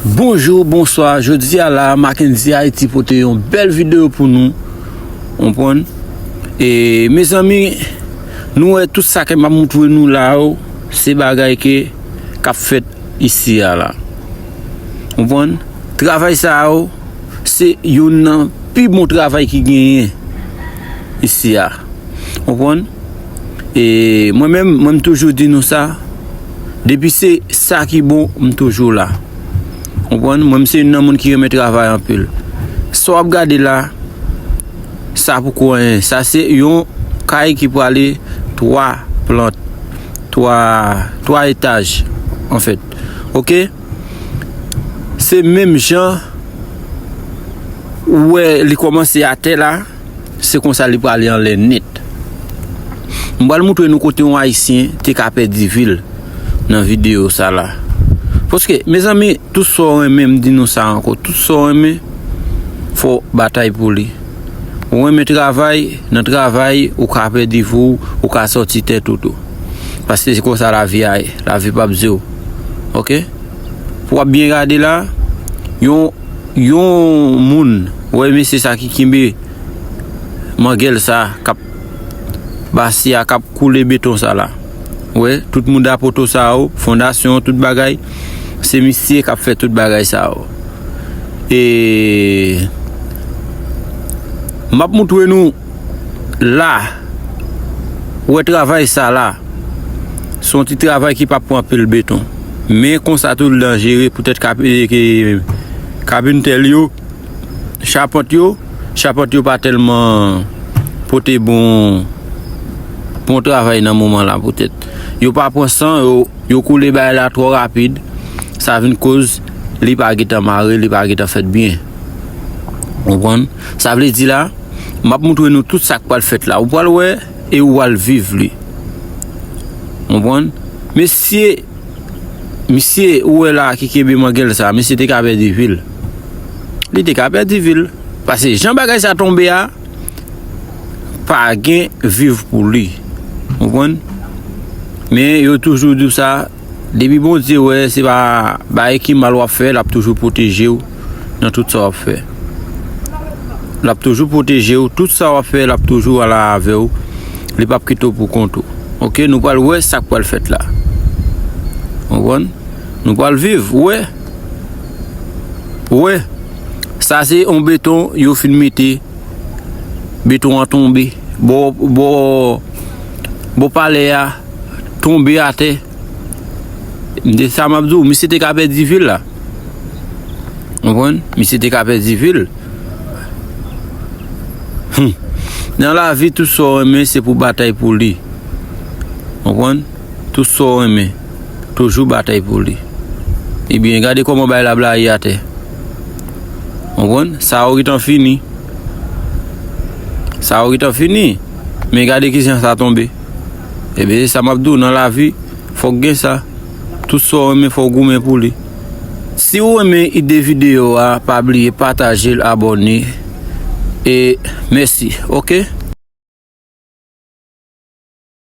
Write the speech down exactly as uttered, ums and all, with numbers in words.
Bonjou, bonswa. Jodi a la, Mackendy Haïti pote yon bèl videyo pou nou. Konprann? E, mezanmi, nou wè tout sa ke m ap moutre nou la yo, se bagay ke k ap fèt isi a la. Konprann? Travay sa yo, se youn nan pi bon travay ki genyen isi a. Konprann? E mwen menm, mwen m toujou di nou sa, depi se sa ki bon, m toujou la. Konprann? Mwen, m se youn nan moun ki renmen travay anpil. Sa w ap gade la, sa poko anyen. Sa se yon kay ki prale twa plant, twa, twa etaj, anfèt. Oke? Se menm jan ou wè li kòmanse atè la, se konsa li prale anlè nèt. M pral moutre nou kote yon Ayisyen te ka pèdi vi l nan videyo sa la. Paske, mezanmi, tout sa w renmen, m di nou sa ankò, tout sa w renmen, fò w batay pou li. Ou renmen travay, nan travay, ou ka pèdi vi w, ou ka sòti tèt ou tou. Paske se konsa lavi a ye, lavi p ap di w. Oke? Pou w ap byen gade la, yon, yon moun, wè mesye sa ki kenbe mangèl sa k ap basi a, k ap koule beton sa la. Wè, tout mouda poto sa yo, fondasyon, tout bagay, se misye k ap fè tout bagay sa yo. E m ap moutre nou la, wè travay sa la, se yon ti travay ki p ap pran anpil beton. Men konsa tou l danjere, poutèt kap-, e, ke, kapentè l yo, chapant yo, chapant yo pa tèlman pote bon, bon travay nan moman la poutèt. Yo pa pran san, yo, yo koule bagay la twò rapid, sa vin koz li pa gentan mare, li pa gentan fèt byen. Konprann? Sa vle di la, m ap moutre nou tout sa k pral fèt la. Ou pral wè e ou pral viv li. Konprann? Mesye, misye ou wè la ki kenbe mangèl sa, misye te ka pèdi vi l. Li te ka pèdi vi l. Paske jan bagay sa tonbe a, pa gen viv pou li. Konprann? Men yo toujou di w sa, depi Bondye wè se pa bagay ki mal w ap fè, l ap toujou pwoteje w nan tout sa w ap fè. L ap toujou pwoteje w, tout sa w ap fè, l ap toujou la avè w. Li p ap kite w pou kont ou. Oke, nou pral wè sa k pral fèt la. Konprann? Nou pral viv, ou wè. Ou wè. Sa se yon beton yo fin mete. Beton an tonbe. Bò, bò, bò palè a tonbe atè. M di sa m ap di w, misye te ka pèdi vi l la. Konprann? Misye te ka pèdi vi l. Hmm. Nan lavi, tout sa w renmen, se pou batay pou li. Konprann? Tout sa w renmen, toujou batay pou li. Ebyen, gade kòman bagay la blayi atè. Konprann? Sa yo gentan fini. Sa yo gentan fini. Men gade kijan sa tonbe. Ebyen, se sa m ap di w, nan lavi, fòk gen sa. Tout sa w renmen, fò w goumen pou li. Si w renmen ide videyo a, pa bliye pataje l, abòne. E mèsi, oke?